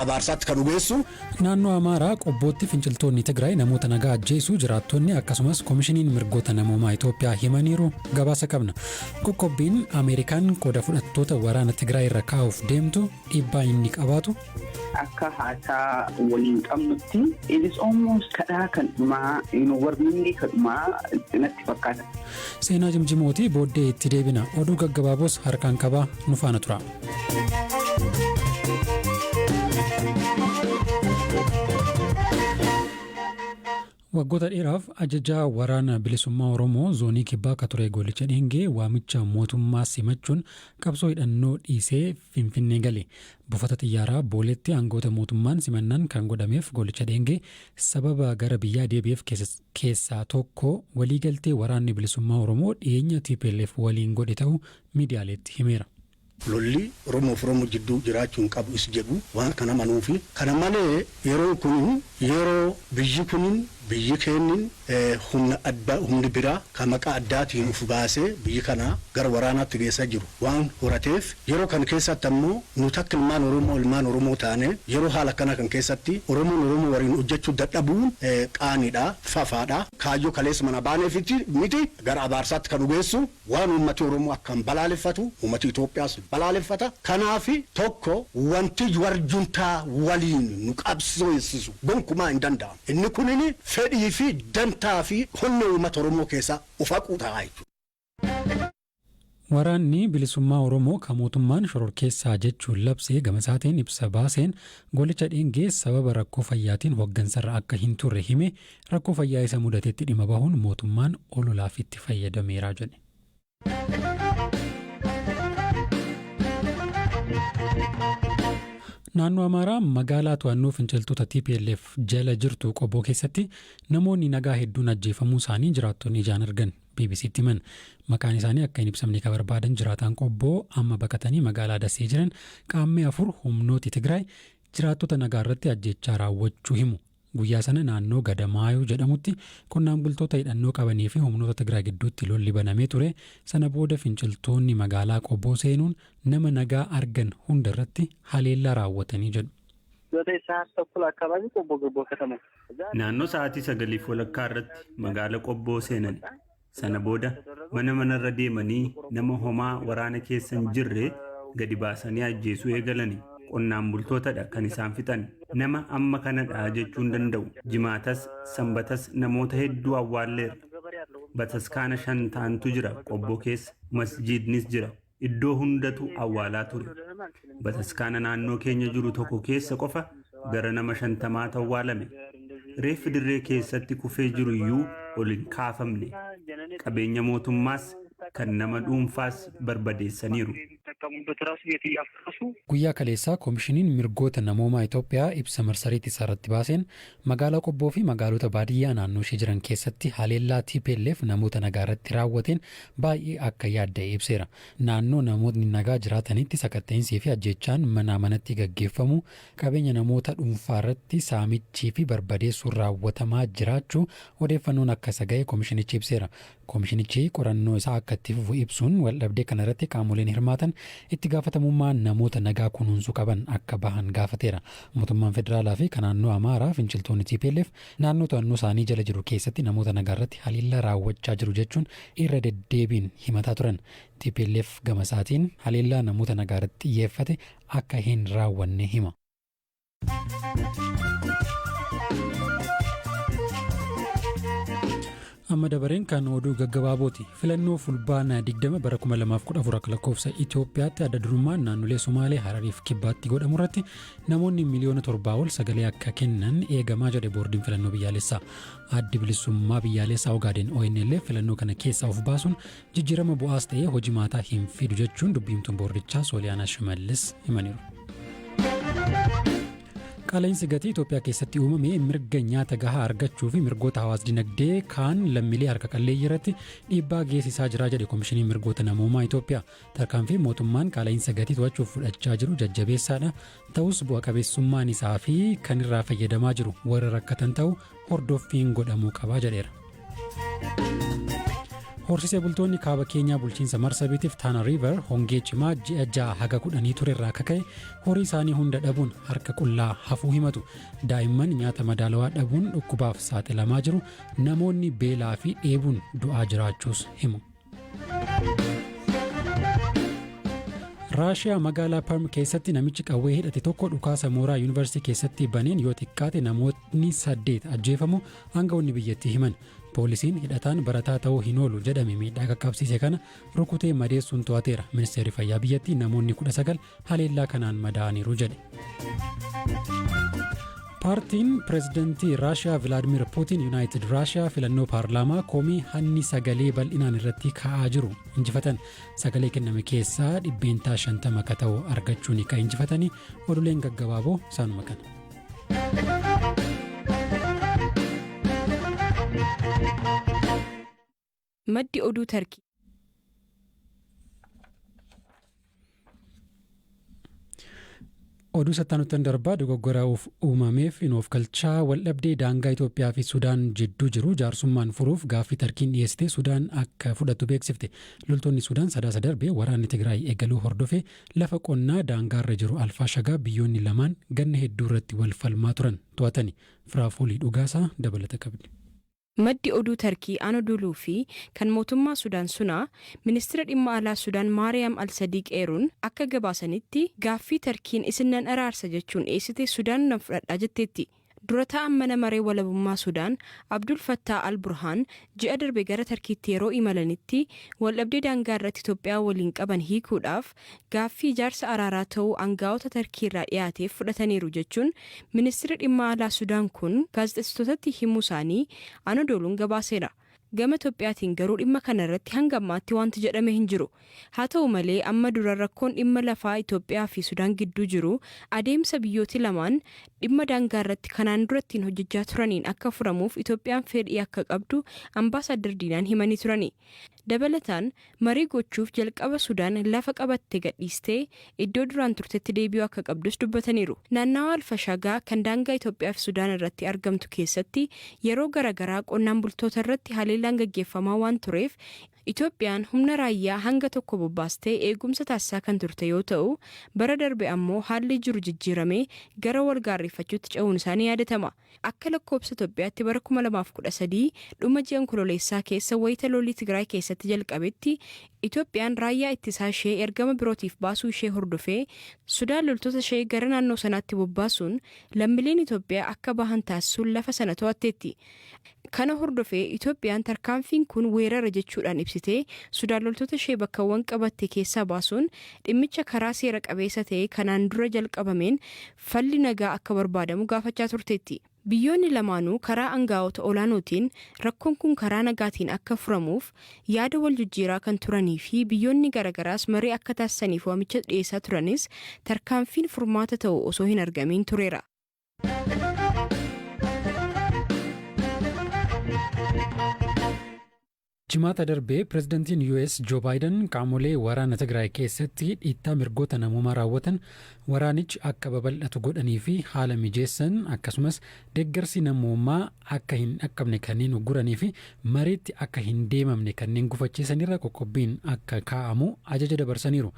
Abaarsaatti kan dhugeessu. Naannoo Amaaraa Qobbootti finciltoonni Tigraay namoota nagaa ajjeesuu jiraattonni akkasumas Komishiniin Mirgoota Namoomaa Itoophiyaa himaniiru gabaasa qabna. Qoqqobbiin Ameerikaan qooda fudhattoota waraana Tigraay irra kaa'uuf deemtu dhiibbaa inni qabaatu. Akka haasaa waliin qabnutti it is almost kadhaa kan dhumaa warmingii kan dhumaa natti fakkaata. Seenaa jimjimooti booddee itti deebina. Oduu gaggabaaboos harkaan qabaa nu faana tura. Waggoota dheeraaf ajajaa waraana bilisummaa Oromoo zoonii kibbaa akka ture Goolicha Dheengee waamicha mootummaa simachuun qabsoo hidhannoo dhiisee Finfinnee gale. Buufata xiyyaaraa Booleetti aangoota mootummaan simannaan kan godhameef Goolicha Dheengee sababa gara biyyaa deebi'eef keessaa tokko waliigaltee waraanni bilisummaa Oromoo dhiyeenya tplf waliin godhe ta'uu miidiyaaleetti himeera. Lolli Oromoof Oromoo jidduu jiraachuu hin qabu is jedhu waan kan amanuufi. Kana malee yeroon kun yeroo biyyi kun biyyi keennin humna adda humni biraa ka maqaa addaatiin uf baasee biyyi kana gara waraanaatti geessaa jiru waan horateef yeroo kan keessatti ammoo nu takka ilmaan Oromoo ilmaan Oromoo taanee yeroo haala akkanaa kan keessatti Oromoon Oromoo waliin hojjechuu dadhabuun qaaniidha, fafaadha. Kaayyoo kaleessa mana baaneefiti miti gara abaarsaatti kan nu geessu. Waan uummati Oromoo akkaan balaaleffatu, uummati Itoophiyaas balaaleffata. Kanaafi tokko wanti war juntaa waliin nu qabsoessisu gonkumaa hin danda'amu. Inni kunini fedhii fi dantaa fi honnee uummata Oromoo keessaa of haquu ta'a jechuudha. Waraanni Bilisummaa Oromoo ka mootummaan shororkeessaa jechuun labse gamasaatiin ibsa baaseen Goolicha Dheengee sababa rakkoo fayyaatiin hoggansarra akka hin turre hime rakkoo fayyaa isa mudatetti dhimma bahuun mootummaan ololaaf itti fayyadameera jedhe. Naannoo Amaaraa magaalaa to'annoo finciltoota tplf jala jirtu Qobboo keessatti namoonni nagaa hedduun ajjeefamuu isaanii jiraattonni ijaan argan BBCtti himan. Maqaan isaanii akka hin ibsamne ka barbaadan jiraataan Qobboo amma baqatanii magaalaa Dasee jiran Qaammee 4 humnooti Tigraay jiraattota nagaa irratti ajjeechaa raawwachuu himu. Guyyaa sana naannoo Gadamaayuu jedhamutti qonnaan bultoota hidhannoo qabanii fi humnoota Tigraay gidduutti lolli banamee ture. Sana booda finciltoonni magaalaa Qobboo seenuun nama nagaa argan hunda irratti haleellaa raawwatanii jedhu. ዘጠኝ ሰዓት ተኩል አካባቢ ቆቦ ገቦ ከተማ Naannoo sa'aatii sagaliif walakkaa irratti magaala Qobboo seenan. Sana booda mana manarra deemanii nama homaa waraana keessa hin jirre gadi baasanii ajjeesuu eegalani. Qonnaan bultootadha kan isaan fixan. Nama amma kanadha jechuu hin danda'u. Jimaatas Sanbatas namoota hedduu awwaalleerra. Bataskaana shan ta'antu jira Qobboo keessa. Masjiidnis jira. Iddoo hundatu awwaalaa ture. Bataskaana naannoo keenya jiru tokko keessa qofa gara nama shantamaatu awwaalame. Reeffi dirree keessatti kufee jiru iyyuu ol hin kaafamne. Qabeenya mootummaas kan nama dhuunfaas barbadeessaniiru. Guyyaa kaleessaa Komishiniin Mirgoota Namoomaa Itoophiyaa ibsa marsariitii isaarratti baaseen magaalaa Qobboo fi magaalota baadiyyaa naannoo ishee jiran keessatti haleellaa tplf namoota nagaa irratti raawwateen baay'ee akka yaadda'e ibseera. Naannoo namootni nagaa jiraatanitti sakatta'insii fi ajjeechaan manaa manatti gaggeeffamuu, qabeenya namoota dhuunfaarratti saamichii fi barbadeessuun raawwatamaa jiraachuu odeeffannoon akka isa gahe komishinichi ibseera. Komishinichi qorannoo isaa akka itti fufu ibsuun waldhabdee kana irratti qaamoleen hirmaatan itti gaafatamummaa namoota nagaa kunuunsuu qaban akka bahan gaafateera. Mootummaan federaalaa fi ka naannoo Amaaraa finciltoonni tplf naannoo to'annoo isaanii jala jiru keessatti namoota nagaa irratti haleellaa raawwachaa jiru jechuun irra deddeebiin himataa turan. Tplf gama isaatiin haleellaa namoota nagaa irratti xiyyeeffate akka hin raawwanne hima. Amma dabareen kan oduu gaggabaabooti. Filannoo Fulbaana 20 bara 2014 akka lakkoofsa Itoophiyaatti adda durummaan naannolee Somaalee, Harariif Kibbaatti godhamu irratti namoonni miliyoona torbaa ol sagalee akka kennan eegamaa jedhe boordiin filannoo biyyaalessaa. Addi bilisummaa biyyaalessaa Ogaadeen ONLF filannoo kana keessaa of baasuun jijjiirama bu'aas ta'ee hojimaataa hin fidu jechuun dubbiimtuun boordichaa Sooliyaanaa Shimallis himaniiru. Qaala'insi gatii Itoophiyaa keessatti uumame mirga nyaata gahaa argachuu fi mirgoota hawaas-dinagdee kaan lammiilee harka qalleeyyii irratti dhiibbaa geessisaa jira jedhe Komishiniin Mirgoota Namoomaa Itoophiyaa. Tarkaanfii mootummaan qaala'insa gatii to'achuuf fudhachaa jiru jajjabeessaadha. Ta'us bu'a qabeessummaan isaa fi kan irraa fayyadamaa jiru warra rakkatan ta'uu hordoffiin godhamuu qaba jedheera. Horsiisee bultoonni kaaba Keenyaa bulchiinsa Marsabiitiif Taana Riiver hongee cimaa ji'a 6 haga 10 ture irraa akka ka'e horii isaanii hunda dhabuun harka qullaa hafuu himatu. Daa'imman nyaata madaalawaa dhabuun dhukkubaaf saaxilamaa jiru. Namoonni beelaa fi dheebuun du'aa jiraachuus himu. Raashiyaa magaalaa Perm keessatti namichi qawwee hidhate tokko dhukaasa mooraa yuunivarsiitii keessatti baneen yoo xiqqaate namootni 8 ajjeefamu aangawoonni biyyattii himan. Poolisiin hidhataan barataa ta'uu hin oolu jedhame miidhaa qaqqabsiise kana rukutee madeessuun to'ateera. Ministeerri fayyaa biyyattii namoonni 19 haleellaa kanaan madaa'aniiru jedhe. Paartiin pireezidantii Raashiyaa Vilaadimir Puutiin, Yuunaayitid Raashiyaa, filannoo paarlaamaa komii hanni sagalee bal'inaan irratti ka'aa jiru injifatan. Sagalee kenname keessaa 50% akka ta'u argachuun kan injifatanii. Oduuleen gaggabaaboo isaanuma kana. Maddi oduu Tarkii. Oduu sattaanuttan darbaa. Dogoggora uumameef of galchaa. Waldhabdee daangaa Itoophiyaa fi Sudaan jidduu jiru jaarsummaan furuuf gaaffii Tarkiin dhiyeessite Sudaan akka fudhattu beeksifte. Loltoonni Sudaan Sadaasa darbee waraanni Tigraay eegaluu hordofee lafa qonnaa daangaarra jiru Alfaashagaa biyyoonni lamaan ganna hedduu irratti wal falmaa turan to'atani. Firaafoolii Dhugaasaa dabalata qabdi. Maddi oduu Tarkii Anadoluu fi kan mootummaa Sudaan Sunaa ministeera dhimma alaa Sudaan Maariyaam Al-Sadiq eeruun akka gabaasanitti, gaaffii Tarkiin isin nan araarsa jechuun dhiyeessite Sudaan nan fudhadhaa jetteetti. Dura ta'an mana maree walabummaa Sudaan Abdul Fattaa Al Burhaan ji'a darbe gara Tarkiitti yeroo imalanitti waldhabdee daangaa irratti Itoophiyaa waliin qaban hiikuudhaaf gaaffii ijaarsa araaraa ta'uu aangaa'ota Tarkii irraa dhiyaateef fudhataniiru jechuun ministeerri dhimma alaa Sudaan kun gaazexeessitootatti himuu isaanii Anadoluun gabaaseera. Gama Itoophiyaatiin garuu dhimma kana irratti hanga ammaatti wanti jedhame hin jiru. Haa ta'u malee, amma dura rakkoon dhimma lafaa Itoophiyaa fi Sudaan gidduu jiru adeemsa biyyooti lamaan dhimma daangaa irratti kanaan dura ittiin hojjechaa turaniin akka furamuuf Itoophiyaan fedhii akka qabdu Ambaasaddar Diinaan himanii turani. Dabalataan marii gochuuf jalqaba Sudaan lafa qabatte gadhiistee iddoo duraan turtetti deebi'uu akka qabdus dubbataniiru. Naannawa Alfashagaa kan daangaa Itoophiyaa fi Sudaan irratti argamtu keessatti yeroo garaagaraa qonnaan bultoota irratti haleellaan gaggeeffamaa waan tureef, Itoophiyaan humna raayyaa hanga tokko bobbaastee eegumsa taasisaa kan turte yoo ta'u, bara darbe ammoo haalli jiru jijjiiramee gara wal gaarreeffachuutti ce'uun isaanii yaadatama. Akka lakkoofsa Itoophiyaatti bara 2013 dhuma ji'a Onkololeessaa keessa wayita lolli Tigraay keessatti jalqabetti Itoophiyaan raayyaa ittisaa ishee ergama birootiif baasuu ishee hordofee, Sudaan loltoota ishee gara naannoo sanaatti bobbaasuun lammiileen Itoophiyaa akka bahan taasisuun lafa sana to'atteetti. Kana hordofee Itoophiyaan tarkaanfiin kun weerara jechuudhaan ibsitee, Sudaan loltoota ishee bakkawwan qabatte keessaa baasuun dhimmicha karaa seera qabeessa ta'e kanaan dura jalqabameen falli nagaa akka barbaadamu gaafachaa turteetti. Biyyoonni lamaanuu karaa aangaa'ota olaanootiin rakkoon kun karaa nagaatiin akka furamuuf yaada wal jijjiiraa kan turanii fi biyyoonni garagaraas marii akka taasisaniif waamicha dhiyeessaa turanis, tarkaanfiin furmaata ta'u osoo hin argamiin tureera. Jimaata darbee pirezidantiin US Joo Baayiden qaamolee waraana Tigraay keessatti dhiittaa mirgoota namoomaa raawwatan, waraanichi akka babal'atu godhanii fi haala mijeessan, akkasumas deeggarsi namoomaa akka hin dhaqqabne kanneen ugguranii fi mariitti akka hin deemamne kanneen gufachiisanirra qoqqobbiin akka kaa'amu ajaja dabarsaniiru.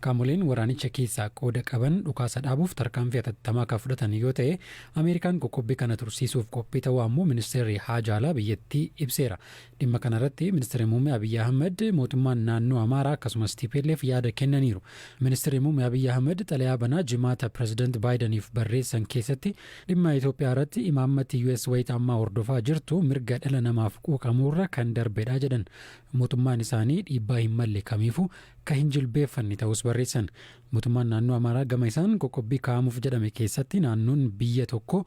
Qaamoleen waraanicha keessaa qooda qaban dhukaasa dhaabuuf tarkaanfii hatattamaa akka fudhatan yoo ta'e, Ameerikaan qoqqobbii kana tursiisuuf qophii ta'uu ammoo ministeerri haajaa alaa biyyattii ibseera. Dhimma kanarratti ministeerri muummee Abiyyi Ahmed, mootummaan naannoo Amaaraa akkasumas TPLF yaada kennaniiru. Ministeerri muummee Abiyyi Ahmed xalayaa banaa Jimaata pireezidant Baayidaniif barreessan keessatti dhimma Itoophiyaa irratti imaammatti US wayita ammaa hordofaa jirtu mirga dhala namaaf quuqamuurra kan darbedha jedhan. Mootummaan isaanii dhiibbaa hin malle kamiifuu ka hin jilbeeffanne ta'us barreessan. Mootummaan naannoo Amaaraa gama isaan qoqqobbii kaa'amuuf jedhame keessatti naannoon biyya tokko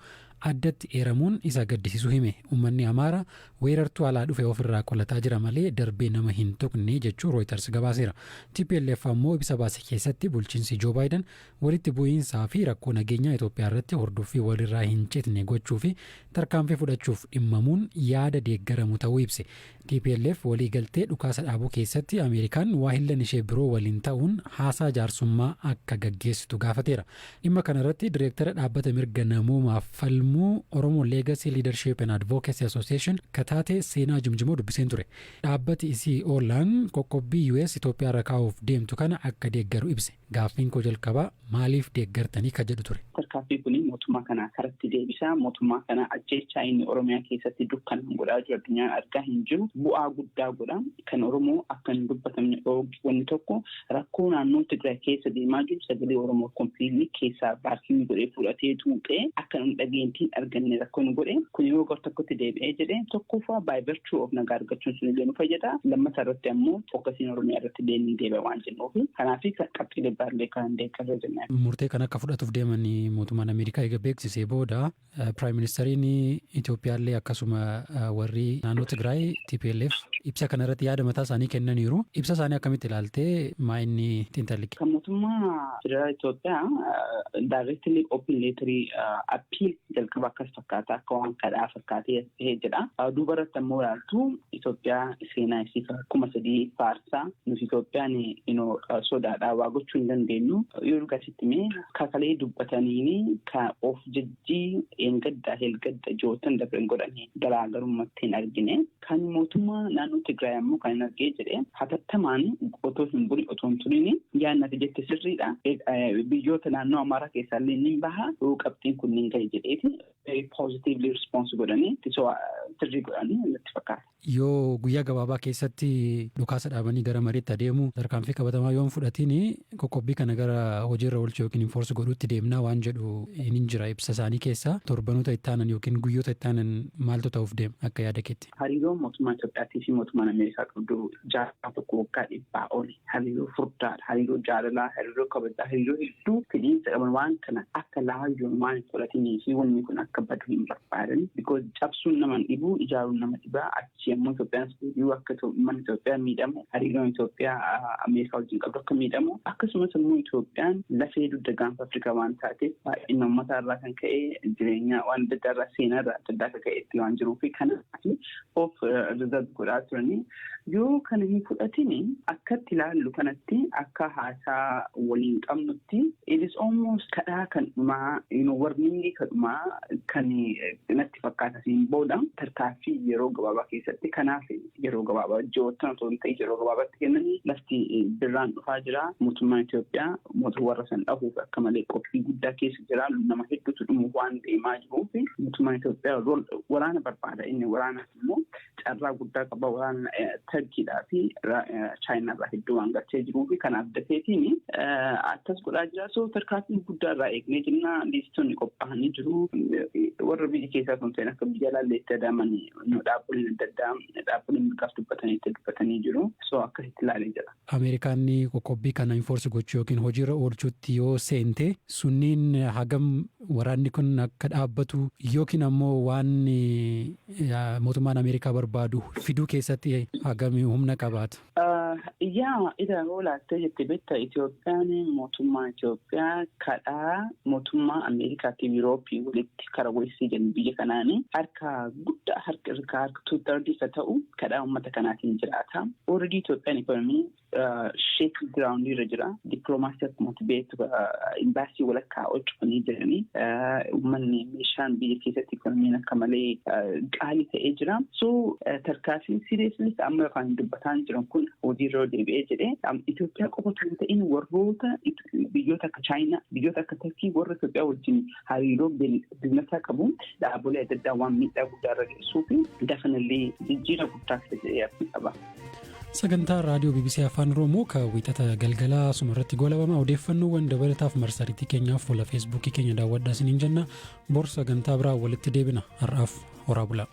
addatti eeramuun isa gaddisiisu hime. Uummanni Amaaraa weerartuu alaa dhufe ofirraa qolataa jira malee darbee nama hin tuqne jechuu Reuters gabaaseera. TPLF ammoo ibsa baase keessatti bulchiinsi Joo Baayiden walitti bu'iinsaa fi rakkoo nageenyaa Itoophiyaa irratti hordoffii walirraa hin citne gochuu fi tarkaanfii fudhachuuf dhimmamuun yaada deeggaramu ta'uu ibse. TPLF walii galtee dhukaasa dhaabuu keessatti Ameerikaan waahillan ishee biroo waliin ta'uun haasaa jaarsummaa akka gaggeessitu gaafateera. Dhimma kana irratti direektara dhaabbata mirga namoomaaf falmuu Gurmuu Oromo Legacy Leadership and Advocacy Association kataate Seenaa Jimjimoo dubbiseen ture. Dhaabbati isii OLLAAn qoqqobbii US Itoophiyaa irra kaa'uuf deemtu kana akka deeggaru ibse. Gaaffiin koo jalqabaa maaliif deeggartanii ka jedhu ture. Tarkaanfii kun mootummaa kana karatti deebisaa. Mootummaa kana ajjeechaa inni Oromiyaa keessatti dukkanaan godhaa jiru addunyaan argaa hin jiru. Bu'aa guddaa godha. Kan Oromoo akka hin dubbatamne wanni tokko, rakkoo naannoo Tigraay keessa deemaa jiru sagalee Oromoo completely keessaa vacuum godhee fudhatee tuuqee akka nu dhageentiin arganne rakkoo nu godhe. Kun yoo gar tokkotti deebi'ee jedhee, tokkoffaa by virtue of nagaa argachuun sun illee nu fayyada. Lammataa irratti ammoo focusiin Oromiyaa irratti deemee deebi'a waan jennuuf, kanaaf qabxiilee baay'ee kan deeggarra jennaan. Murtee kan akka fudhatuuf deeman mootummaan Ameerikaa eega beeksisee booda, Prime Ministeriin Itoophiyaallee akkasuma warri naannoo Tigraay TPLF ibsa kana irratti yaada mataa isaanii kennaniiru. Ibsa isaanii akkamitti ilaaltee, maa inni xiinxalli? Kan mootummaa federaala Itoophiyaa directly open letterii appeal jalqaba akkas fakkaata, akka waan kadhaa fakkaatee bahee jedha. Duuba irratti ammoo ilaaltu, Itoophiyaa seenaa isii 3000 faarsaa, nuti Itoophiyaan sodaadhaa waa gochuu hin dandeenyu. Yoo dhugasitti mee kakalee dubbataniini ka of jajjii eengaddaa helgadda jootan dabran godhanii garaagarummaatti hin argine. Kan mootummaa naannoo Tigraay ammoo kan hin argee jedhee, hatattamaan otoo hin bulin, otoo hin turin, yaadnati jette sirriidha. Biyyoota naannoo Amaaraa keessaallee ni baha, yoo qabxiin kun ni gahe jedheeti positively response godhanii sirrii godhanii natti fakkaata. Yoo guyyaa gabaabaa keessatti dhukaasa dhaabanii gara mariitti adeemu, tarkaanfii qabatamaa yoo hin fudhatiin, qoqqobbii kana gara hojiirra oolchuu yookiin enforce godhuutti deemnaa waan jedhu hin jira ibsa isaanii keessaa. Torbanoota itti aanan yookiin guyyoota itti aanan maaltu ta'uuf deema akka yaada keetti? Hariiroon mootummaa Itoophiyaatii fi mootummaan Ameerikaa qabdu jaarraa tokko, waggaa 100 oli, hariiroo furdaadha. Hariiroo jaalalaa, hariiroo kabajaa, hariiroo hedduu fedhiinsa qaban. Waan kana akka laayyoon waan hin fudhatinii fi wanni kun akka badu hin barbaadan. Because cabsuun nama hin dhibu, ijaaruun nama dhibaa. Achi ammoo Itoophiyaan deebi'uu, akka uummanni Itoophiyaa miidhamu, hariiroon Itoophiyaa Ameerikaa wajjin qabdu akka miidhamu, akkasumas immoo Itoophiyaan lafee dugda Gaanfa Afrikaa waan taateef, baay'ina uummataa irraa kan ka'e, jireenya waan adda addaa irraa, seenaa irraa adda addaa akka ka'etti waan jiruu fi kanaaf of reserve godhaa turanii. Yoo kana hin fudhatini, akkatti ilaallu kanatti, akka haasaa waliin qabnutti, it is almost kadhaa kan dhumaa, warningii kan dhumaa kan natti fakkaata. Siin booda tarkaaffii yeroo gabaabaa keessatti, kanaaf yeroo gabaabaa, ji'oottan otoo hin ta'in yeroo gabaabaatti kennanii, lafti birraan dhufaa jira. Mootummaan Itoophiyaa mootummaa warra san dhahuuf akka malee qophii guddaa keessa jira. Nama hedduutu dhumuuf waan deemaa jiruuf, mootummaan Itoophiyaa waraana barbaada. Inni waraana immoo carraa guddaa qaba. Waraana Tarkiidhaa fi Chaayinaarraa hedduu waan galchee jiruu fi kanaaf dafeetiin akkas godhaa jira. So tarkaanfii guddaa irraa eegnee jenna. Liistonni qophaa'anii jiru. Warra biyya keessaa sun ta'in, akka biyya alaallee itti adaman, dhaabbileen adda addaa, dhaabbileen mirgaaf dubbatanii itti dubbatanii jiru. So akkasitti ilaalee jira. Ameerikaan qoqqobbii kana enforce gochuu yookiin hojiirra oolchuutti yoo seente, sunniin hagam waraanni kun akka dhaabbatu yookiin ammoo waan mootummaan Ameerikaa barbaadu fiduu keessatti hagam humna qabaata? Yaa, ida yoo laattee jette, beekta, Itoophiyaan, mootummaan Itoophiyaa kadhaa mootummaa Ameerikaatii fi Yurooppii walitti kara weessii jennu biyya kanaani harka guddaa, harka irraa harka two-thirds ka ta'u kadhaa uummata kanaatiin jiraata. Already Itoophiyaan economy shaky ground irra jira. Dippiloomaasii akkuma beektu imbaasii walakkaa ol cufanii jiranii. Uummanni meeshaan biyya keessatti economyn akka malee qaalii ta'ee jira. So tarkaanfiin seriously amma yookaan dubbataan jiran kun hojiirra deebi'ee jedhee, Itoophiyaa qofa osoo hin ta'in, warroota biyyoota akka Chaayinaa, biyyoota akka Turkii, warra Itoophiyaa wajjin hariiroo businessaa qabu, dhaabbilee adda addaa waan miidhaa guddaa irra geessuu fi definitely jijjiira guddaa fida jedhee abdii qaba. Sagantaa raadiyoo BBC Afaan Oromoo ka Wiixata galgalaa asuma irratti goolabama. Odeeffannoowwan dabalataaf marsariitii keenyaaf fuula Feesbuukii keenya daawwadhaa isiniin jenna. Bor sagantaa biraa walitti deebina. Har'aaf horaa bulaa.